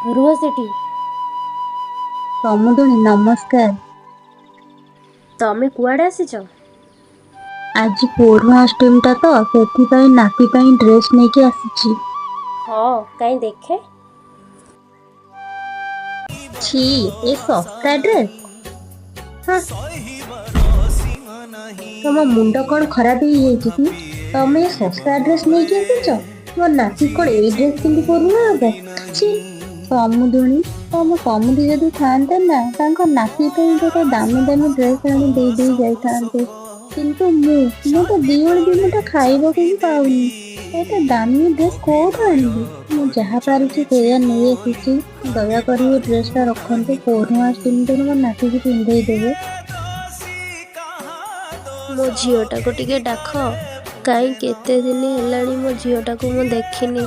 ରୁହ ସେଠି। ସମୁଦୁଣୀ ନମସ୍କାର। ତମେ କୁଆଡ଼େ ଆସିଛ? ଆଜି ପୋରୁହାଁ ଅଷ୍ଟମୀଟା ତ, ସେଥିପାଇଁ ନାତି ପାଇଁ ଡ୍ରେସ୍ ନେଇକି ଆସିଛି। ହଁ, କାଇଁ ଦେଖେ। ଛି, ଏ ଶସ୍ତା ଡ୍ରେସ୍। ହଁ, ତମ ମୁଣ୍ଡ କଣ ଖରାପ ହେଇଯାଇଛି କି? ତମେ ଏ ଶସ୍ତା ଡ୍ରେସ୍ ନେଇକି ଆସିଛ? ମୋ ନାତି କଣ ଏଇ ଡ୍ରେସ୍ ପିନ୍ଧି ପୋରୁହାଁ ହବ? ଛି। ସମୁଦୁଣୀ, ତମ ସମୁଦି ଯଦି ଥାଆନ୍ତେ ନା, ତାଙ୍କ ନାତି ପାଇଁ ଗୋଟେ ଦାମୀ ଦାମୀ ଡ୍ରେସ୍ ଆଣି ଦେଇ ଦେଇ ଯାଇଥାନ୍ତେ। କିନ୍ତୁ ମୁଁ ତ ଦି ଓଳି ଦି ମୁଠା ଖାଇବାକୁ ବି ପାଉନି, ଏତେ ଦାମୀ ଡ୍ରେସ୍ କୋଉଠୁ ଆଣିବି? ମୁଁ ଯାହା ପାରୁଛି ସେଇଆ ନେଇ ଆସିଛି। ଦୟାକରି ଏ ଡ୍ରେସ୍ଟା ରଖନ୍ତୁ, ପୋରୁହାଁ ଅଷ୍ଟମୀ ମୋ ନାତିକି ପିନ୍ଧେଇ ଦେବେ। ମୋ ଝିଅଟାକୁ ଟିକେ ଡାକ। କାଇଁ କେତେ ଦିନ ହେଲାଣି ମୋ ଝିଅଟାକୁ ମୁଁ ଦେଖିନି।